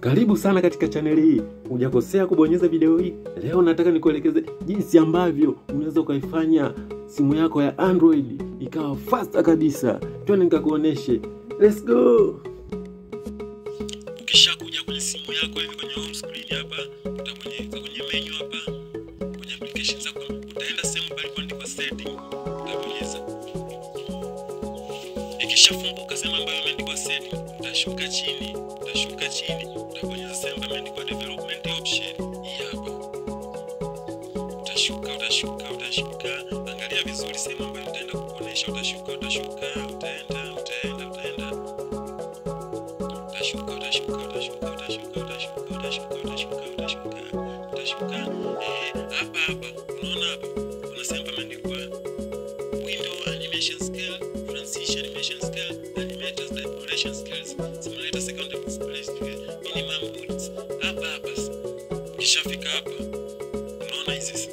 Karibu sana katika chaneli hii. Hujakosea kubonyeza video hii. Leo nataka nikuelekeze jinsi ambavyo unaweza ukaifanya simu yako ya Android ikawa faster kabisa. Twende nikakuoneshe. Let's go. Ukishakuja kwenye simu yako hivi kwenye home screen hapa, utabonyeza kwenye menu hapa, kwenye application zako, utaenda sehemu palipoandikwa setting, utabonyeza. Ikishafunguka sehemu ambayo imeandikwa setting, utashuka chini, utabonyeza sehemu ambayo imeandikwa development option. Hii hapa. Utashuka, angalia vizuri sehemu ambayo utaenda kukuonesha, utashuka, utaenda. Utashuka. Hapa unaona hapa kuna sehemu imeandikwa window animation scale, transition animation scale, animators decoration scales, simulator secondary display minimum bullets. Hapa ukishafika hapa unaona hizi,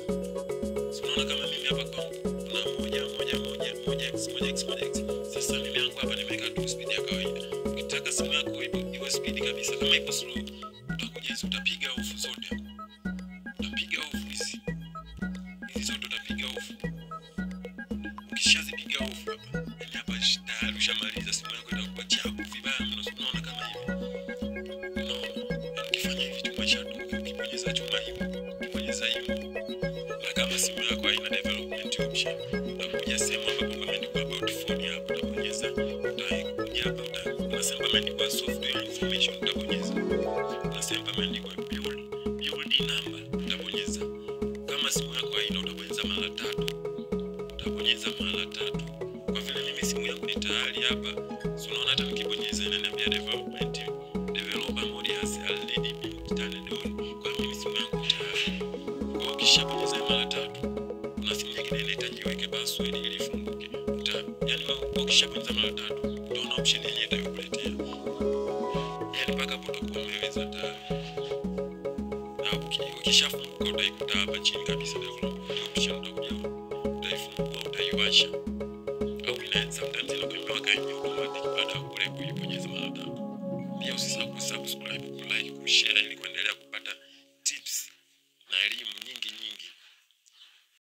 unaona kama mimi hapa kwangu kuna 1 1 1 1 x 1 x 1 x. Sasa mimi yangu hapa nimeweka tu speed ya kawaida. Ukitaka simu yako iwe speed kabisa, kama ipo slow, utakuja hizi utapiga off zote. Utapiga off hizi zote utapiga off. Ukishazipiga off hapa, yani hapa tayari ushamaliza, simu yako itakuwa chapu vibaya mno. Unaona kama hivi. Unaona? Yani ukifanya hivi chuma chatoka, ukibonyeza chuma hivi, ukibonyeza hivi. Na kama simu yako haina development option, utakuja sehemu ambapo pameandikwa about phone hapa, utabonyeza, utakuja hapa, kuna sehemu pameandikwa software information, utabonyeza. Kuna sehemu pameandikwa build number, utabonyeza. Kama simu yako haina, utabonyeza mara tatu. Utabonyeza mara tatu. Kwa vile mimi simu yangu ni tayari hapa, so unaona hata nikibonyeza inaniambia development developer mode has already been turned on. Kwa mimi simu yangu tayari. Kwa hiyo ukishabonyeza mara tatu, kuna simu nyingine inahitaji uweke password ili ifunguke. Yaani ukishabonyeza mara tatu, utaona option yenyewe itakuletea. Yaani mpaka hapo utakuwa umeweza tayari. Na ukishafunguka utaikuta hapa chini kabisa development option, utakuja utaifungua, utaiwasha. Au ina sometimes inakuwa imewaka yenyewe automatic